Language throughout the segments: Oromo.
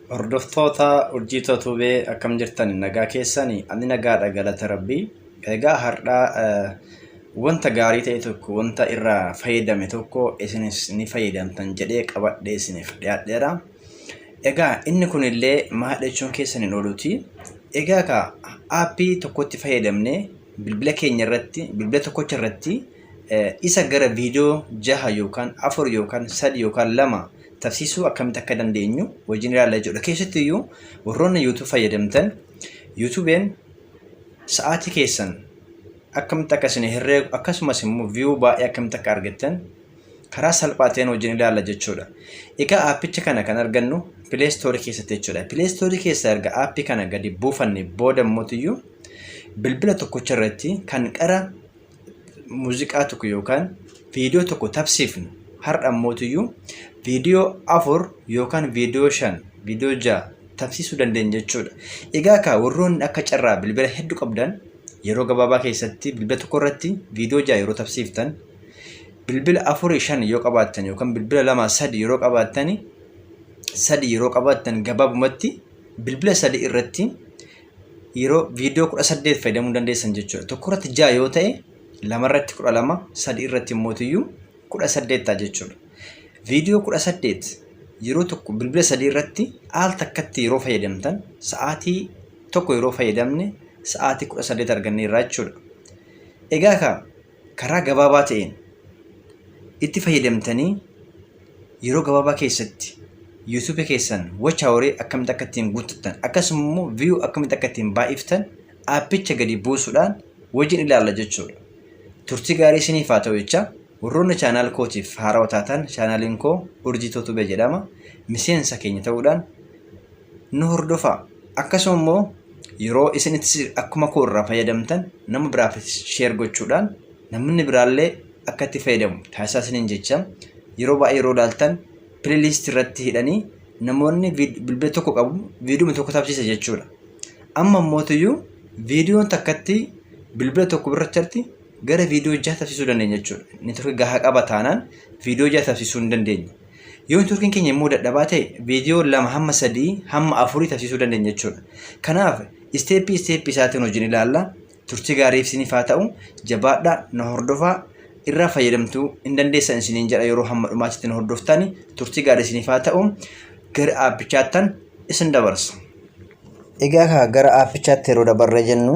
Hordoftoota Urjii Totubee, akkam jirtan? Nagaa keessani? Ani nagaadha, galata Rabbii. Egaa har'aa wanta gaarii ta'e tokko, wanta irraa fayyadame tokko isinis ni fayyadamtan jedhee qabadhee isiniif dhiyaadheera. Egaa inni kunillee maal jechuun keessan hin ooluti. Egaa ka aappii tokkotti fayyadamnee bilbila keenya irratti, bilbila tokkocha irratti isa gara viidiyoo jaha yookaan afur yookaan sadi yookaan lama tafsiisuu akkamitti akka dandeenyu wajjin ilaalla jechuudha. Keessattuu iyyuu warroonni YouTube fayyadamtan, YouTubeen sa'aatii keessan akkamitti akka isin herreegu, akkasumas immoo view baay'ee akkamitti akka argattan karaa salphaa ta'een wajjin ilaalla jechuudha. Egaa aappicha kana kan argannu Play Store keessatti jechuudha. Play Store keessa erga aappii kana gadi buufanne booda immoo bilbila tokkocha irratti kan qara muuziqaa tokko yookaan viidiyoo tokko tapsiifnu, har'a ammootiyyuu viidiyoo afur yookaan viidiyoo shan, viidiyoo ja'a tapsiisuu dandeenya jechuudha. Egaa kaa warroonni akka carraa bilbila hedduu qabdan, yeroo gabaabaa keessatti bilbila tokko irratti viidiyoo ja'a yeroo tapsiiftan, bilbila afurii shan yoo qabaattan yookaan bilbila lama sadi yeroo qabaattani, sadi yeroo qabaattan, gabaabumatti bilbila sadi irratti yeroo viidiyoo 18 fayyadamuu dandeessan jechuudha. Tokko irratti ja'a yoo ta'e, lama irratti 12, sadi irratti immootiyyuu 18 ta'a jechuudha. Viidiyoo 18 yeroo tokko bilbila sadii irratti al takkatti yeroo fayyadamtan, sa'aatii tokko yeroo fayyadamne sa'aatii 18 arganneerra jechuudha. Egaa kaa karaa gabaabaa ta'een itti fayyadamtanii yeroo gabaabaa keessatti YouTube keessan watch hour akkamitti akka ittiin guuttattan, akkasuma immoo view akkamitti akka ittiin baay'iftan aappicha gadi buusuudhaan wajjin ilaalla jechuudha. Turtii gaarii isiniif haa ta'u jecha, warroonni channel kootiif haarawaa taatan, chaanaaliin koo Urjii Totube jedhama. Miseensa keenya ta'uudhaan nu hordofaa. Akkasuma immoo yeroo isin itti akkuma koo irraa fayyadamtan nama biraafis share gochuudhaan namni biraallee akka itti fayyadamu taasisaa isiniin jecha. Yeroo baay'ee yeroo ilaaltan playlist irratti hidhanii namoonni bilbila tokko qabu viidiyoo tokko tapsiisa jechuudha. Amma immootiyyuu viidiyoon takkatti bilbila tokko biratti gara viidiyoo jaha tapsiisuu dandeenya jechuudha. Neetworkii gahaa qaba taanaan viidiyoo jaha tapsiisuu hin dandeenya. Yoo neetworkiin keenya immoo dadhabaa ta'e, viidiyoo lama hamma sadii hamma afurii tapsiisuu dandeenya jechuudha. Kanaaf isteeppii isteeppii isaatiin wajjin ilaalla. Turtii gaarii isiniif haa ta'u. Jabaadhaa, na hordofaa, irraa fayyadamtuu hin dandeessan isiniin jedha. Yeroo hamma dhumaatti na hordoftani, turtii gaarii isiniif haa ta'u. Gara aappichaattan isin dabarsa. Egaa kaa gara aappichaatti yeroo dabarree jennu,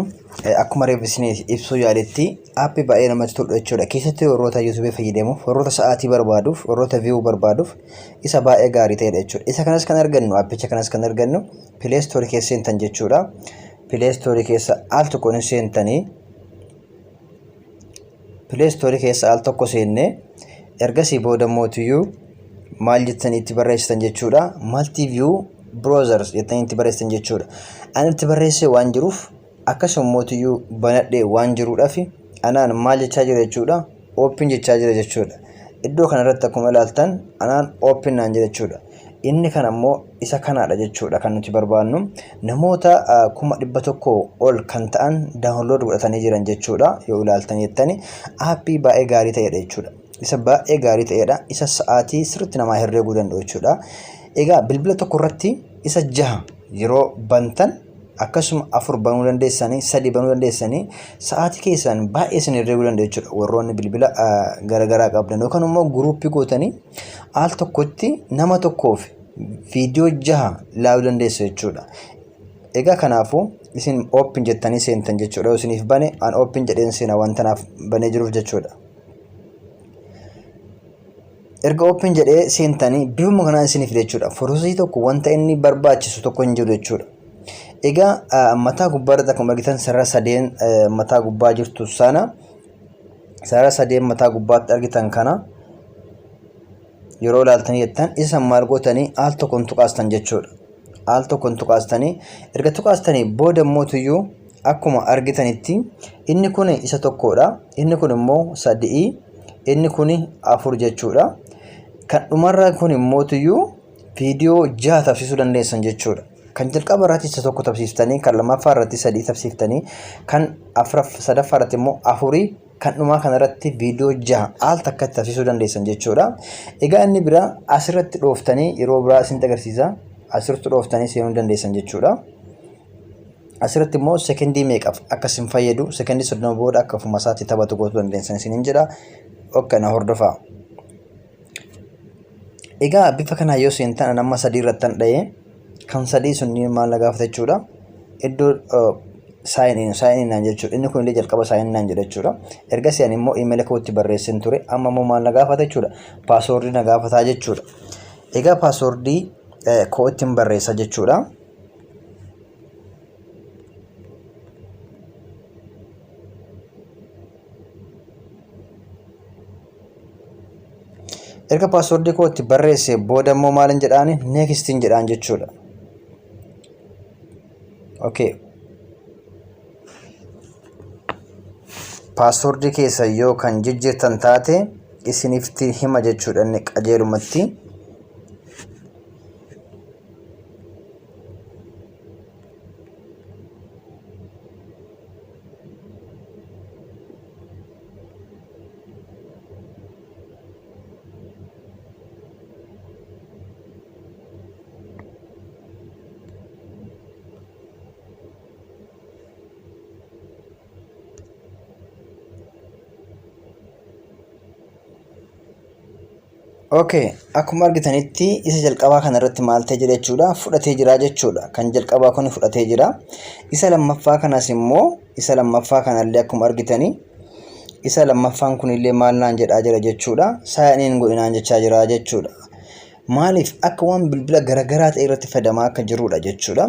akkuma reefu isinii ibsuu yaaletti, aappii baay'ee namatti tolu jechuudha. Keessattuu warroota YouTube fayyadamuuf, warroota sa'aatii barbaaduuf, warroota view barbaaduuf isa baay'ee gaarii ta'edha jechuudha. Isa kanas kan argannu, aappicha kanas kan argannu Play Store keessa seentan jechuudha. Play Store keessa al tokko ni seentanii, Play Store keessa al tokko seennee, ergasii booda mootiyyuu maal jettanii itti barreessitan jechuudha. Multi View Browsers jettanii itti barreessitan jechuudha. Ani itti barreessee waan jiruuf, akkasuma mootiyyuu banadhee waan jiruudhaaf, anaan maal jechaa jira jechuudha? Open jechaa jira jechuudha. Iddoo kanarratti akkuma ilaaltan anaan open naan jira jechuudha. Inni kan ammoo isa kanaadha jechuudha kan nuti barbaannu. Namoota 100,000 ol kan ta'an download godhatanii jiran jechuudha. Yoo ilaaltan jettani, aappii baay'ee gaarii ta'edha jechuudha. Isa baay'ee gaarii ta'edha. Isa sa'aatii sirriitti namaa herreeguu danda'u jechuudha. Egaa bilbila tokko irratti isa jaha yeroo bantan, akkasuma afur banuu dandeessanii, sadi banuu dandeessanii, sa'aatii keessan baay'ee isin herreeguu danda'u jechuudha. Warroonni bilbila garaagaraa qabdan yookaan immoo guruuppii gootanii al tokkotti nama tokkoof viidiyoo jaha ilaaluu dandeessu jechuudha. Egaa kanaafuu isin open jettanii seentan jechuudha. Yoo isiniif bane, an open jedheen seena wanta naaf banee jiruuf jechuudha. Erga open jedhee seentanii, bifuma kanaan isiniif jechuudha. Processii tokko wanta inni barbaachisu tokko hin jiru jechuudha. Egaa mataa gubbaa irratti akkuma argitan sarara sadeen mataa gubbaa jirtu sana, sarara sadeen mataa gubbaatti argitan kana yeroo ilaaltanii jettan, isa maal gootanii al tokkoon tuqaastan jechuudha. Al tokkoon tuqaastanii, erga tuqaastanii booda mootuyyuu akkuma argitanitti inni kun isa tokkodha. Inni kun immoo sadii, inni kun afur jechuudha. Kan dhumarra kun immootuyyuu viidiyoo jaha tapsiisuu dandeessan jechuudha. Kan jalqaba irratti isa tokko tapsiiftanii, kan lammaffaa irratti sadii tapsiiftanii, kan sadaffaa irratti immoo afurii, kan dhumaa kanarratti viidiyoo jaha al takkatti tapsiisuu dandeessan jechuudha. Egaa inni biraa asirratti dhooftanii yeroo biraa isinitti agarsiisa. Asirratti dhooftanii seenuu dandeessan jechuudha. Asirratti immoo sekendii meeqaaf akka isin fayyadu sekendii 30 booda akka ofuma isaatti taphatu gootuu dandeessan isiniin jedha. Ok na hordofaa. Egaa bifa kanaan yoo seentan an amma sadii irrattan dha'ee kan sadii sun maal na gaafata jechuudha. Iddoo sign in sign in naan jechuudha. Inni kun illee jalqaba sign in naan jedha jechuudha. Ergasii ani immoo imeela kootti barreessin ture. Amma immoo maal na gaafata jechuudha. Paaswoordii na gaafataa jechuudha. Egaa paaswoordii koo ittiin barreessa jechuudha. Erga paaswoordii koo itti barreesse booda immoo maalin jedhaani neextiin jedhaan jechuudha. Okay. Paaswoordii keessa yoo kan jijjiirtan taate isiniifti hima jechuudha inni qajeelumatti. Okay, akkuma argitanitti isa jalqabaa kana irratti maal ta'e jira jechuudha, fudhatee jira jechuudha. Kan jalqabaa kun fudhatee jira. Isa lammaffaa kanas immoo isa lammaffaa kanallee akkuma argitanii isa lammaffaan kunillee maal naan jedhaa jira jechuudha. Sign in godhi naan jechaa jira jechuudha. Maaliif akka waan bilbila garagaraa ta'e irratti fayyadamaa akka jirudha jechuudha.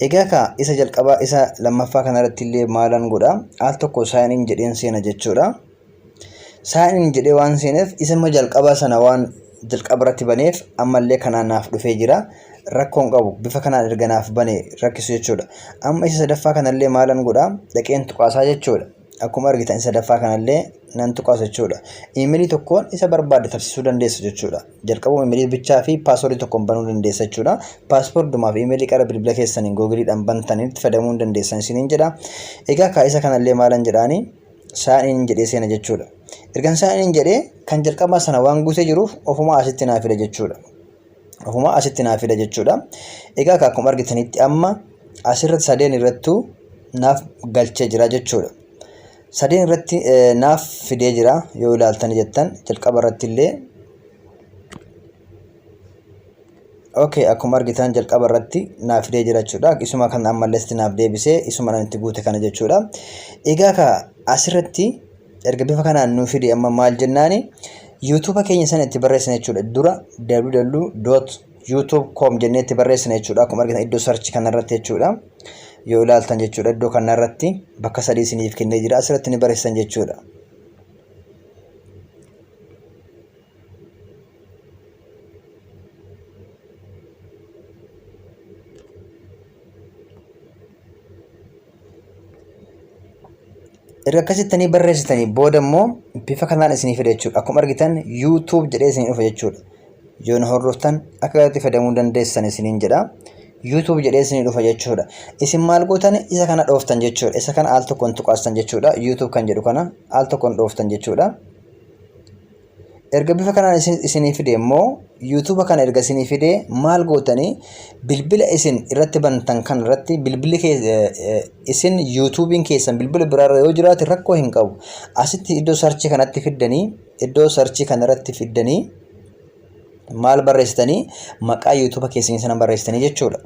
Egaa kaa isa jalqabaa isa lammaffaa kanarratti illee maalan godha al tokko sign in jedheen seena jechuudha. Sign in jedhee waan seeneef isa immoo jalqabaa sana waan jalqaba irratti baneef ammallee kanaan naaf dhufee jira. Rakkoon qabu bifa kanaan erga naaf bane rakkisu jechuudha. Amma isa sadaffaa kanallee maalan godha dhaqeen tuqaasaa jechuudha. Akkuma argitan isa sadaffaa kanallee nan tuqaasa jechuudha. Iimeelii tokkoon isa barbaadde tarsiisuu dandeessa jechuudha. Jalqabuma iimeelii bichaa fi paaswoordii tokkoon banuu dandeessa jechuudha. Paaswoordumaa fi iimeelii qara bilbila keessaniin googiliidhaan bantaniin itti fayyadamuu dandeessan isiniin jedha. Egaa kaa isa kanallee maalan jedhaanii sign in jedhee seena jechuudha. Ergan sign in jedhee kan jalqabaa sana waan guutee jiruuf ofumaa asitti naa fida jechuudha. Ofumaa asitti naa fida jechuudha. Egaa akkuma argitanitti amma asirratti sadeen irrattuu naaf galchee jira jechuudha. Sadeen irratti naaf fidee jira yoo ilaaltanii jettan jalqaba irratti illee Okay, akkuma argitan jalqaba irratti naaf fidee jira jechuudha. Isuma kan ammallee asitti naaf deebisee isuma nan itti guute kana jechuudha. Egaa ka asirratti erga bifa kanaan nuu fide amma maal jennaani YouTube keenya sana itti barreessina jechuudha. Dura www.youtube.com jennee itti barreessina jechuudha. Akkuma argitan iddoo search kanarratti jechuudha. Yoo ilaaltan jechuudha iddoo kanarratti bakka sadii isiniif kennee jira. Asirratti ni barreessan jechuudha. Erga akkasittanii barreessitanii booda immoo bifa kanaan isinii fida jechuudha. Akkuma argitan YouTube jedhee isinii dhufa jechuudha. Yoo na hordoftan akka gaariitti fayyadamuu dandeessan isiniin jedha. YouTube jedhee isinii dhufa jechuudha. Isin maal gootan isa kana dhooftan jechuudha. Isa kana al tokkoon tuqaastan jechuudha. YouTube kan jedhu kana al tokkoon dhooftan jechuudha. Erga bifa kanaan isinii fide immoo YouTube kana erga isinii fide maal gootanii bilbila isin irratti bantan kan irratti bilbilli isin YouTube'n keessan bilbila biraarra yoo jiraate rakkoo hin qabu. Asitti iddoo sarchii kanatti fiddanii iddoo sarchii kanarratti fiddanii maal barreessitanii maqaa YouTube keessanii sana barreessitanii jechuudha.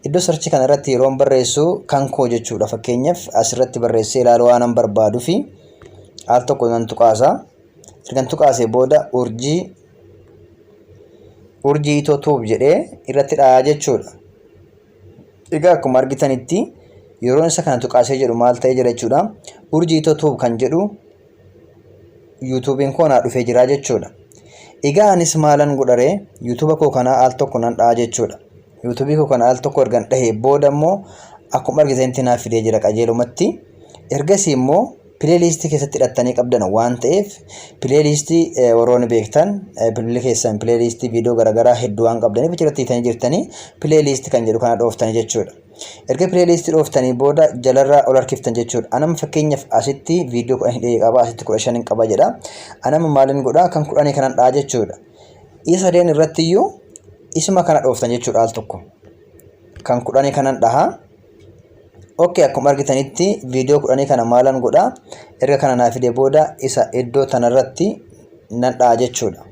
Iddoo sarchii kanarratti yeroon barreessu kan koo jechuudha. Fakkeenyaaf asirratti barreessee ilaaluu waanan barbaaduufi al tokko nan tuqaasa. Ergan tuqaasee booda urjii urjii itoo tuub jedhee irratti dhahaa jechuudha. Egaa akkuma argitanitti yeroon isa kana tuqaasee jedhu maal ta'ee jira jechuudha. Urjii itoo tuub kan jedhu yuutuubiin koo naa dhufee jira jechuudha. Egaa anis maalan godharee yuutuuba koo kanaa al tokko nan dhaha jechuudha. Yuutuubii koo kana al tokko ergan dhahee booda immoo akkuma argitanitti naaf fidee jira qajeelumatti. Ergasii immoo pileeliistii keessatti hidhattanii qabdan waan ta'eef pileeliistii warroonni beektan bilbilli keessan pileeliistii viidiyoo garaagaraa hedduu waan qabdaniif achirratti hiitanii jirtanii pileeliistii kan jedhu kana dhooftanii jechuudha. Erga pileeliistii dhooftanii booda jalarraa ol harkiftan jechuudha. Anama fakkeenyaaf asitti viidiyoo 10 hidhee qaba asitti 15 qaba jedha. Anama maalin godha kan kudhanii kanan dha'a jechuudha. Isa sadeen irratti iyyuu Isuma kana dhooftan jechuudha al tokko. Kan kudhanii kanan dhaha. Ok akkuma argitanitti viidiyoo kudhanii kana maalan godha erga kana naa fide booda isa iddoo tanarratti nan dhaha jechuudha.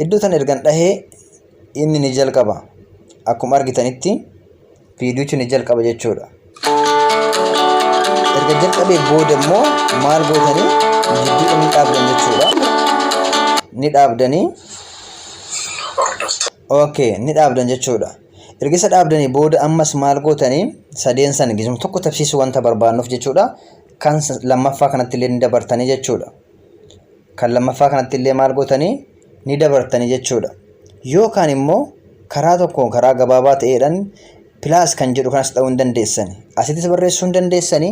Iddoo tana ergan dhahee inni ni jalqaba. Akkuma argitanitti viidiyochi ni jalqaba jechuudha. Erga jalqabee booda immoo maal gootanii jidduudha ni dhaabdan jechuudha. Ni dhaabdanii Okay, ni dhaabdan jechuudha. Erga isa dhaabdanii booda ammas maal gootanii sadeen san gizuma tokko tabsiisuu wanta barbaannuuf jechuudha. Kan lammaffaa kanatti illee ni dabartanii jechuudha. Kan lammaffaa kanatti illee maal gootanii ni dabartanii jechuudha. Yookaan immoo karaa tokkoon karaa gabaabaa ta'eedhaan pilaas kan jedhu kanas dha'uu hin dandeessani. Asittis barreessuu hin dandeessani.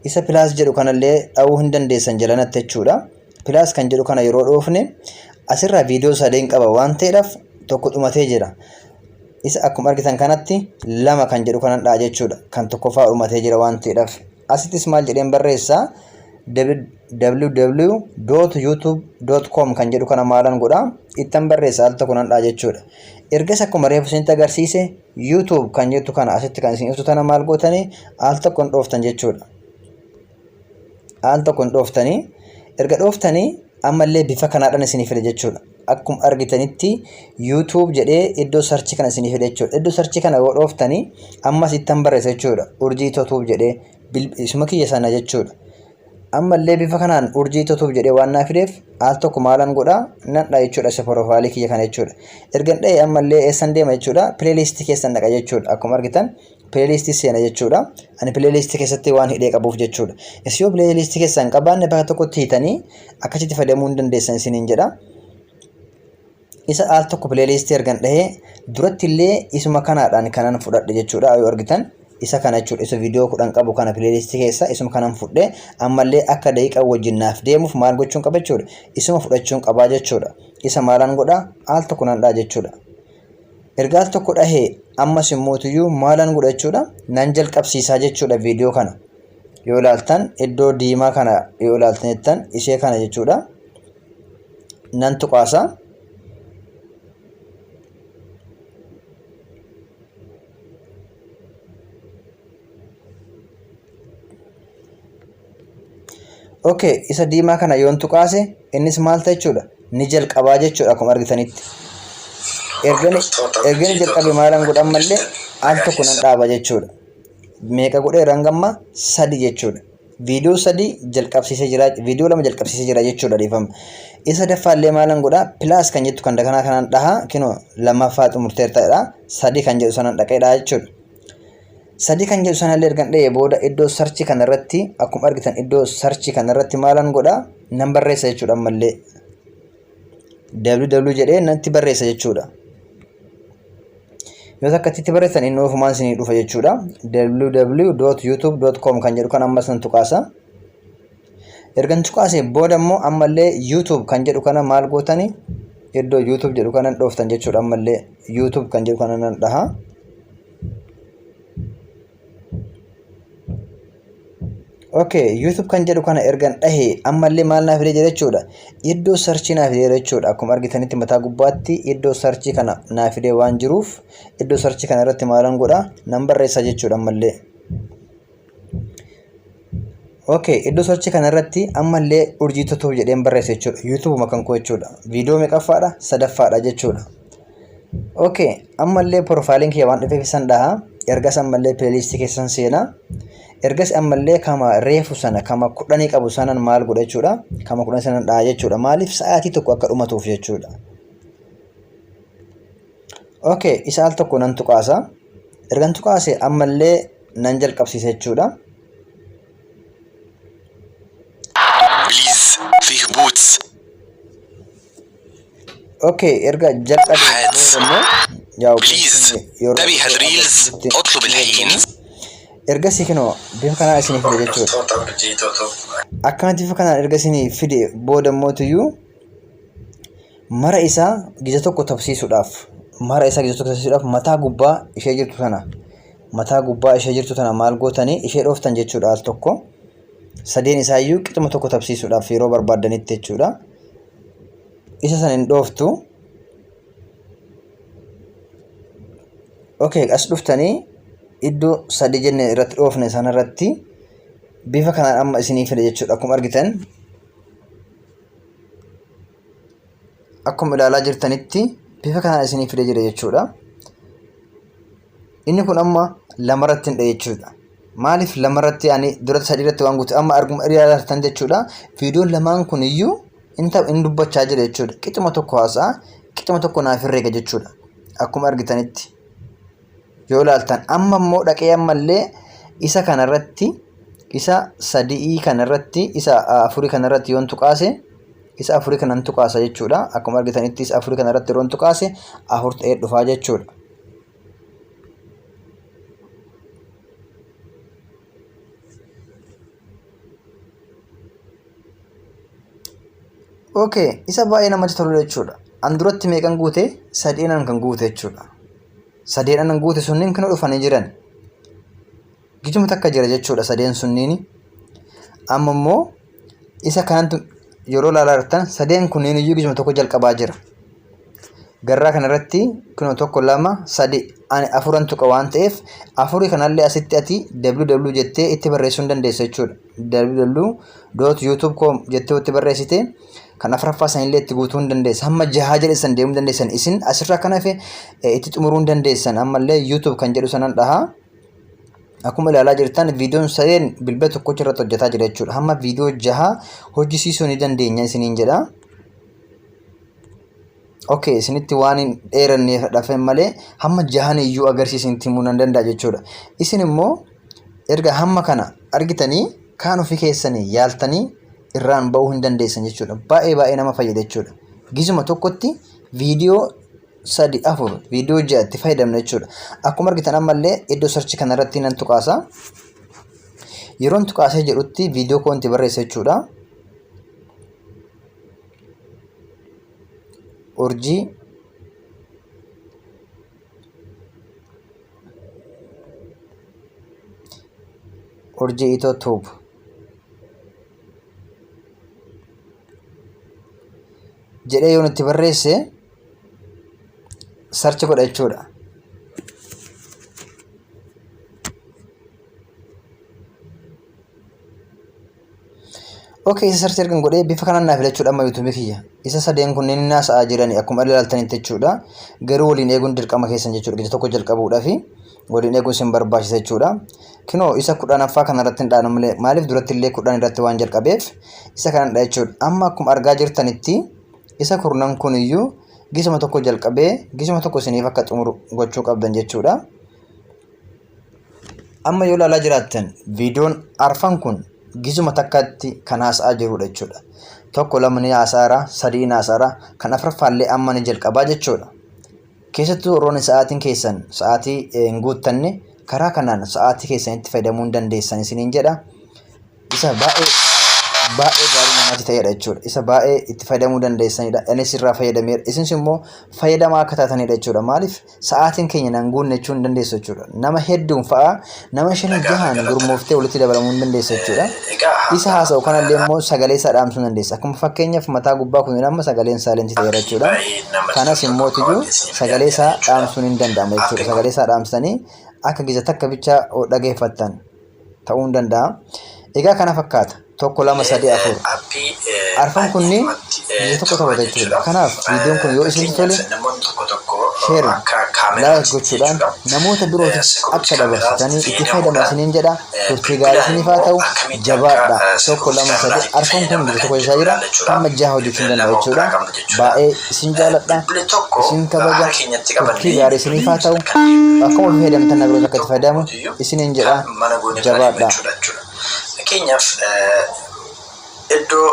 Isa pilaas jedhu kanallee dha'uu hin dandeessan jalanatti jechuudha. Pilaas kan jedhu kana yeroo dhoofne asirraa viidiyoo sadeen qaba waan ta'eedhaaf tokko dhumatee jira. Isa akkuma argitan kanatti lama kan jedhu kanan dha'a jechuudha. Kan tokkoffaa dhumatee jira waan ta'eedhaaf. Asittis maal jedheen barreessaa www.youtube.com kan jedhu kana maalan godha ittan barreessa al tokko nan dha'a jechuudha. Ergas akkuma reefu isinitti agarsiise YouTube kan jettu kana asitti kan isin ibsu tana maal gootanii al tokko hin dhooftan jechuudha. Al tokko hin dhooftanii erga dhooftanii ammallee bifa kanaadhaan isinii fida jechuudha. Akkuma argitanitti YouTube jedhee iddoo sarchii kana isinii fida jechuudha. Iddoo sarchii kana yoo dhooftanii ammas ittan barreessa jechuudha. Urjii Tootuub jedhee isuma kiyya sana jechuudha. Ammallee bifa kanaan Urjii Tootuub jedhee waan naa fideef al tokko maalan godhaa nan dha jechuudha isa porofaayilii kiyya kana jechuudha. Ergan dha'e ammallee eessan deema jechuudha. Pileeliistii keessan dhaqa jechuudha. Akkuma argitan pileeliistii seena jechuudha. Ani pileeliistii keessatti waan hidhee qabuuf jechuudha. Isin yoo pileeliistii keessan qabaanne bakka tokkotti hiitanii akkasitti fayyadamuu hin dandeessan isiniin jedha. Isa al tokko pileeliistii ergan dhahee duratti illee isuma kanaadhaan kanan fudhadhe jechuudha yoo argitan isa kana jechuudha isa viidiyoo 10 qabu kana pileeliistii keessa isuma kanan fudhe ammallee akka daqiiqaa wajjin naaf deemuuf maal gochuun qaba jechuudha isuma fudhachuun qabaa jechuudha isa maalan godha al tokko nan dhaha jechuudha. Erga al tokko dhahee ammas immootuyyuu maalan godha jechuudha nan jalqabsiisaa jechuudha viidiyoo kana. Yoo ilaaltan iddoo diimaa kana yoo ilaaltan jettan ishee kana jechuudha. Nan tuqaasa. Okay, isa diimaa kana yoon tuqaase innis maal ta'a jechuudha? Ni jalqabaa jechuudha akkuma argitanitti. Ergani ergani jalqabe maalan godhan mallee al tokko nan dhaaba jechuudha. Meeqa godhee rangamma sadi jechuudha. Viidiyoo sadi jalqabsiisee jira, viidiyoo lama jalqabsiisee jira jechuudha dhiifama. Isa sadaffaallee maalan godha? Pilaas kan jettu kan dakanaa kanaan dhaha kinoo lammaffaa xumurteertadha. Sadi kan jedhu sanan dhaqeedha jechuudha. Sadi kan jedhu sanallee ergan dha'ee booda iddoo sarchi kanarratti akkuma argitan iddoo sarchi kanarratti maalan godha nan barreessa jechuudha ammallee. www jedhee natti barreessa jechuudha. Yoo takka itti barreessan inni ofumaan isinii dhufa jechuudha. www.youtube.com kan jedhu kan ammas nan tuqaasa. Ergan tuqaasee booda immoo ammallee YouTube kan jedhu kana maal gootani iddoo YouTube jedhu kana dhooftan jechuudha ammallee YouTube kan jedhu kana nan dhaha. Okay, YouTube kan jedhu kana ergan dhahe ammallee maal naa fidee jira jechuudha. Iddoo sarchii naa fidee jira jechuudha. Akkuma argitanitti mataa gubbaatti iddoo sarchii kana naa fidee waan jiruuf iddoo sarchii kana irratti maalan godha nan barreessa jechuudha ammallee. Okay, iddoo sarchii kana irratti ammallee urjii tutuuf jedheen barreessa jechuudha. YouTube kan koo jechuudha. Viidiyoo meeqaffaadha? Sadaffaadha jechuudha. Okay, ammallee profaayiliin kiyya waan dhufeef isan dhaha. Ergas ammallee pileelistii keessan seena. Ergas ammallee kama reefu sana kama kudhanii qabu sanan maal godha jechuudha. Kama kudhanii sanan dhaha jechuudha. Maaliif sa'aatii tokko akka dhumatuuf jechuudha. Okay, isa al tokko nan tuqaasa. Ergan tuqaase ammallee nan jalqabsiisa jechuudha. بليز فيه بوتس Okay, erga jalqabee حادث booda immoo yaa'u بليز yeroo تبي هالريلز اطلب الحين ergasii kinoo bifa kanaan isinii fide jechuudha. Hordoftoota Urjii Tootuu. Akkanatti bifa kanaan erga isinii fide booda mootiyyuu mara isaa gija tokko tabsiisuudhaaf mara isaa gija tokko tabsiisuudhaaf mataa gubbaa ishee jirtu tana mataa gubbaa ishee jirtu tana maal gootanii ishee dhooftan jechuudha al tokko sadeen isaayyuu qixuma tokko tabsiisuudhaaf yeroo barbaaddanitti jechuudha. Isa san hin dhooftu. Okay, as dhuftanii iddoo sadi jenne irratti dhoofne sanarratti bifa kanaan amma isinii fide jechuudha. Akkuma argitan akkuma ilaalaa jirtanitti bifa kanaan isinii fide jira jechuudha. Inni kun amma lamarratti hin dha'e jechuudha. Maaliif lamarratti ani duratti sadii irratti waan guute amma arguma ilaalaa jirtan jechuudha. Viidiyoon lamaan kun iyyuu in dubbachaa jira jechuudha. Qixuma tokko haasa'a, qixuma tokko naaf herreega jechuudha. Akkuma argitanitti yoo ilaaltan amma immoo dhaqee ammallee isa kanarratti isa sadii kanarratti isa afurii kanarratti yoon tuqaase isa afurii kanan tuqaasa jechuudha. Akkuma argitanitti isa afurii kanarratti yeroon tuqaase afur ta'ee dhufaa jechuudha. Okay, isa baay'ee namatti tolu jechuudha. An duratti meeqan guute? Sadeenan kan guute jechuudha. Sadeenan guute sunniin kan dhufanii jiran. Gijuma takka jira jechuudha sadeen sunniini. Amma immoo isa kanantu yeroo ilaalaa jirtan sadeen kunniin iyyuu gijuma tokko jalqabaa jira. Garraa kanarratti kunoo tokko lama sadi ani afuran tuqa waan ta'eef afurii kanallee asitti ati www jettee itti barreessuu hin dandeessa jechuudha. www.youtube.com jettee itti barreessite kan afuraffaa sanillee itti guutuu hin dandeessa. Hamma jahaa jedhe san deemuu dandeessan. Isin asirraa kan hafe itti xumuruu hin dandeessan. Ammallee YouTube kan jedhu sanan dhahaa. Akkuma ilaalaa jirtan viidiyoon sadeen bilbila tokkocha irratti hojjetaa jira jechuudha. Hamma viidiyoo jahaa hojjisiisuu ni dandeenya isiniin jedha. Okay, isinitti waan hin dheeranneef dhafen malee hamma jahan iyyuu agarsiisanitti himuu nan danda'a jechuudha. Isin immoo erga hamma kana argitanii kaan ofii keessanii yaaltanii irraan ba'uu hin dandeessan jechuudha. Baay'ee baay'ee nama fayyada jechuudha. Gizuma tokkotti viidiyoo sadi afur viidiyoo ja'a itti fayyadamna jechuudha. Akkuma argitan ammallee iddoo sarchi kanarratti nan tuqaasa. Yeroon tuqaasee jedhutti viidiyoo koo itti barreessa jechuudha. Urjii Urjii Itoo Tuub. Jedhee yoon itti barreesse sarchi godha jechuudha. Okay, isa sarchi ergan godhee bifa kanaan naa filachuudha amma YouTube kiyya. Isa sadeen kunneen inni haasa'aa jirani akkuma ilaaltanitti jechuudha. Garuu waliin eeguun dirqama keessan jechuudha. Gija tokko jalqabuudhaafi waliin eeguun isin barbaachisa jechuudha. Kinoo isa kudhanaffaa kanarratti hin dhaanu malee maaliif duratti illee kudhan irratti waan jalqabeef isa kanan dha jechuudha. Amma akkuma argaa jirtanitti isa kurnan kun iyyuu gisuma tokko jalqabee gisuma tokko isiniif akka xumuru gochuu qabdan jechuudha. Amma yoo ilaalaa jiraattan viidiyoon arfan kun gisuma takkatti kan haasa'aa jirudha jechuudha. Tokko lama ni haasa'aara, sadii ni haasa'aara, kan afuraffaallee amma ni jalqabaa jechuudha. Keessattuu warroonni sa'aatiin keessan sa'aatii hin guuttanne karaa kanaan sa'aatii keessanitti fayyadamuu hin dandeessan isiniin jedha. Isa baay'ee baay'ee gaarii namaatti ta'edha jechuudha. Isa baay'ee itti fayyadamuu dandeessanidha. Anis irraa fayyadameera. Isinis immoo fayyadamaa akka taatanidha jechuudha. Maaliif sa'aatiin keenya nan guunne jechuu hin dandeessu jechuudha. Nama hedduun fa'aa nama shanii jahaan gurmooftee walitti dabalamuu hin dandeessa jechuudha. Isa haasa'u kanallee immoo sagalee isaa dhaamsuu hin dandeessa. Akkuma fakkeenyaaf mataa gubbaa kun amma sagaleen saalentii ta'eera jechuudha. Kanas immoo tiyyuu sagalee isaa dhaamsuun hin danda'ama jechuudha. Sagalee isaa dhaamsanii akka gisa takka bicha dhageeffattan ta'uu hin danda'a. Egaa kana fakkaata. Tokko lama sadii afur. Arfan kunniin biyya tokko taphata jechuudha. Kanaaf viidiyoon kun yoo isinitti tole share like gochuudhaan namoota birootif akka dabarsitanii itti fayyadaman isiniin jedha. Turtii gaarii isiniif haa ta'u. Jabaadha. Tokko lama sadii arfan kun biyya tokko jechaa jira. Hamma jaha hojjechuu hin danda'a jechuudha. Baay'ee isin jaaladha. Isin kabaja. Turtii gaarii isiniif haa ta'u. Akkuma ofii fayyadamtan na biroos akka itti fayyadamu isiniin jedha. Jabaadha. Fakkeenyaaf iddoo